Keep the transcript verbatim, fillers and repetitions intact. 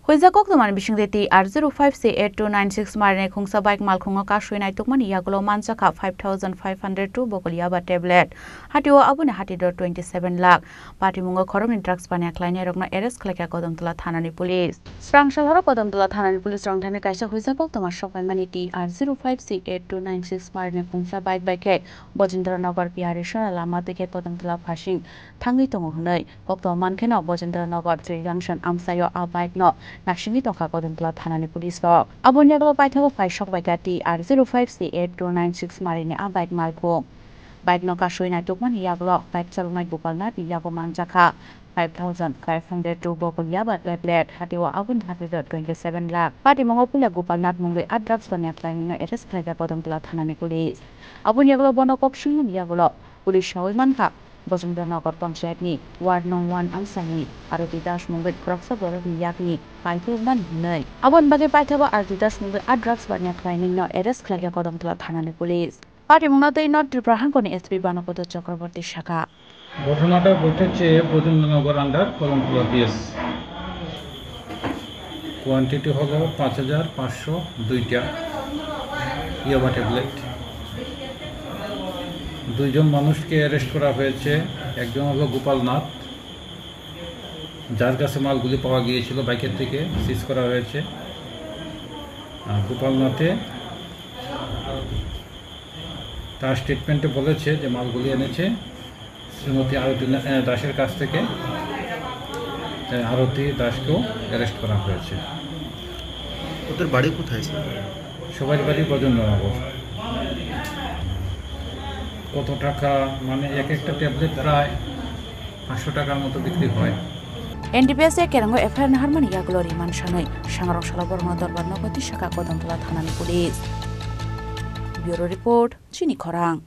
Huijak koktwmani bisingtwi T R zero five C eight two nine six marini khungsa bike malkhungo kasui naitukmani yagulo manjakha five thousand five hundred two bokol yaba tablet. Hatio aboni hatidor twenty seven lakh. Patimungo khoroknwi drugs baniya khlainairokno arrest khlaikha Kodamtala thanani police. Srang salhoro Kodamtala thanani police rok thani kaisa huijak koktwma sokpaimani T R zero five C eight two nine six marini khungsa bike bai khe Bojendra Nagar Piyari Sona lama twi khe Kodamtala phasing thangwi tongo hwnwi. Koktwma mankheno Bojendra Nagar Sri Junction amchaio a bike no naisingwi tongkha Kodamtala thanani police rok. Aboni yagulo paithago phai sokbaikha T R zero five C eight two nine six marini a bike malkhung. Bike no kasui naitukmani yagulo bike chaloknai Gopal Nath ni yago manjakha five thousand five hundred two bokol yaba tablet, hatio aboni hatio twenty seven lakh. Patimungo puila Gopal Nath mungwi a drugs baniya khlainwino arrest khlaikha Kodamtala thanani police. Aboni yagulo bono kok swngmani yagulo police sawi mankha Bojendra Nagar Panchayat ni Ward nong one amchaini Arati Das mungwi khoroksa borokni yakni paithakmani hwnwi. Aboni bagwi paithago Arati Das mungwi a drugs baniya khlainwino arrest khlaikha Kodamtala thanani police. Patimungno twi North Tripura hangkoni S P Banopodo Chakraborty sakha. ঘটনাটা ঘটেছে ব্রজেন্দ্রনগর আন্ডার Kadamtala BS. Quantity হলো পাঁচ হাজার পাঁচশো দুইটা ইয়াবা ট্যাবলেট। দুইজন মানুষকে অ্যারেস্ট করা হয়েছে। একজন হলো গোপাল নাথ, যার কাছে মালগুলি পাওয়া গিয়েছিল বাইকের থেকে সিজ করা হয়েছে। আর গোপাল নাথে তার স্টেটমেন্টে বলেছে যে মালগুলি এনেছে শ্রীমতী আরতি না-, এ, দাসের কাছ থেকে। এ, আরতি দাসকেও অ্যারেস্ট করা হয়েছে। ওদের বাড়ি কোথায়, স্যার? সবার বাড়ি ব্রজেন্দ্রনগর। কত টাকা, মানে, এক একটা ট্যাবলেট প্রায় পাঁচশো টাকার মতো বিক্রি হয়। N D P S A kerango F I R naharmani yagulo remand sanwi sangrok salo borokno dorbar nogo twi sakha Kodamtala thanani police. Bureau report, Chini Khorang.